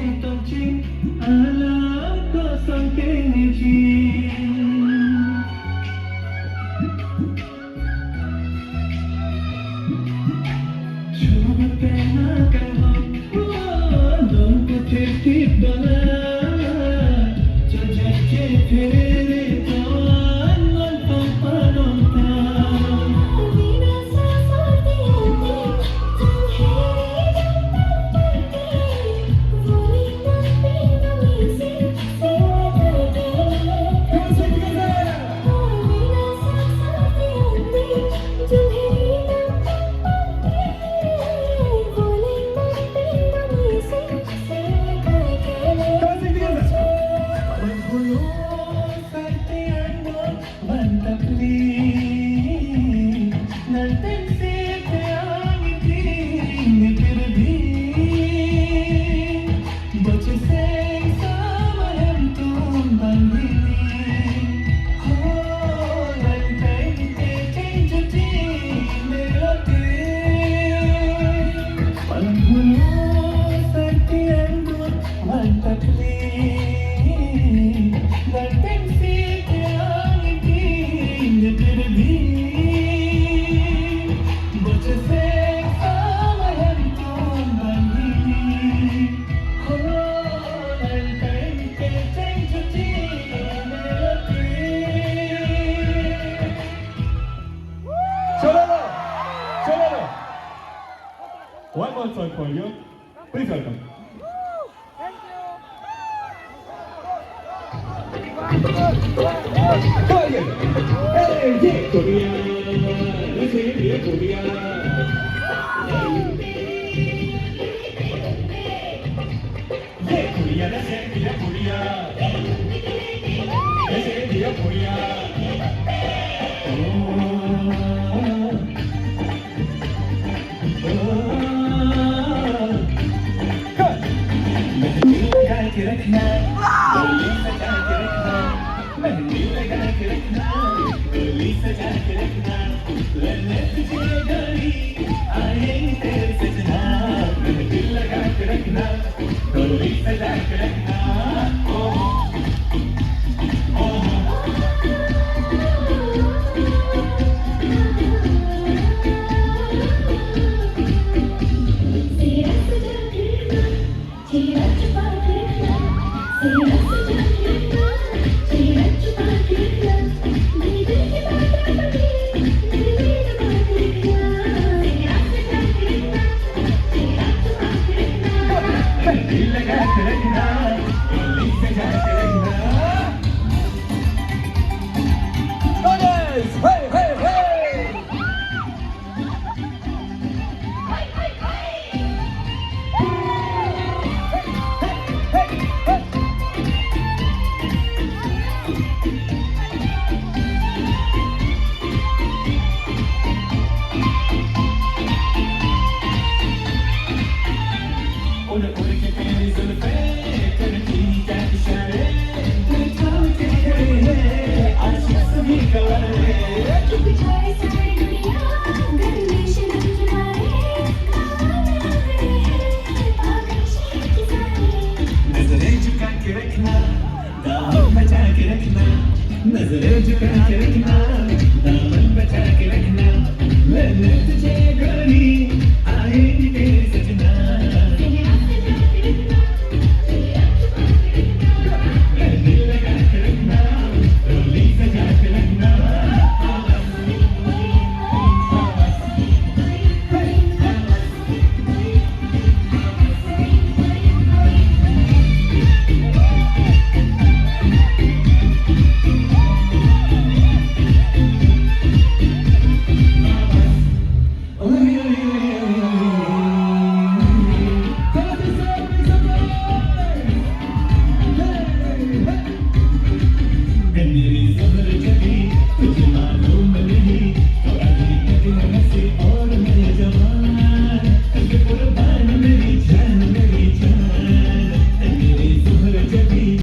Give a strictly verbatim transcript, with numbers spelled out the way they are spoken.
Tongching alam kosong kengji. Chuba pena kanghon, oh, nong putih tip dola. Chojak che phere to an non papa nong ta. Chololo! Chololo! One more song for you. Please welcome. Korea. Hey, yeah, Korea. Let's sing it, yeah, Korea. Yeah, Korea, let's sing it, yeah, Korea. Let's sing it, yeah, Korea. Oh. Mehndi लगा के रखना, डोली सजा के रखना, मेहंदी लगा के रखना, डोली सजा के रखना, लेने तुझे डोली, आएंगे तेरे सजना, मेहंदी लगा के रखना, डोली सजा के रखना। नजरें झुका के रखना, दामन बचा के रखना, नजरें झुका के रखना, दामन बचा के रखना, मैंने तुझे